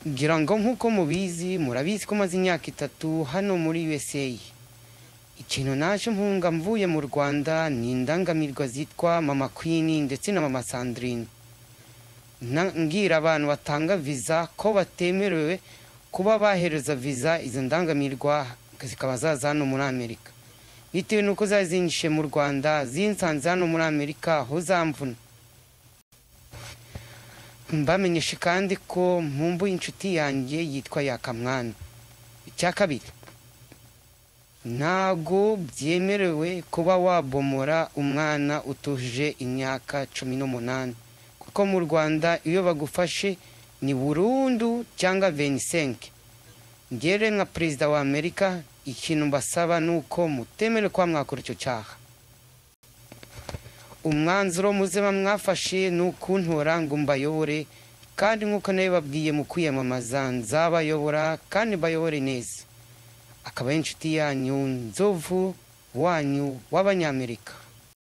Ngira ngo nk'uko mubizi, murabizi ko maze imyaka 3 hano muri USA. Ikintu naje mpunga mvuye mu Rwanda ni indangamirwa zitwa Mama Queen ndetse na Mama Sandrine. Mbwira abantu batanga viza ko batemerewe kuba bahereza viza izo ndangamirwa zikaba zaza hano muri Amerika. Bitewe n'uko zari zinyishe mu Rwanda, zinsanze hano muri Amerika aho zamvuna. Mbamenyeshe kandi ko mpumbuye inshuti yanjye yitwa Yakamwana. Icya kabiri, ntago byemerewe kuba wabomora umwana utujuje imyaka 18, kuko mu Rwanda iyo bagufashe ni burundu cyangwa 25. Ngere nka perezida wa Amerika, ikintu mbasaba ni uko mutemerewe kuba mwakora icyo cyaha. Umwanzuro muzima mwafashe ni ukuntora ngo mbayobore, kandi nk'uko nabibabwiye mu kwiyamamaza nzabayobora kandi mbayobore neza. Akaba ari inshuti yanyu Nzovu wanyu w'Abanyamerika.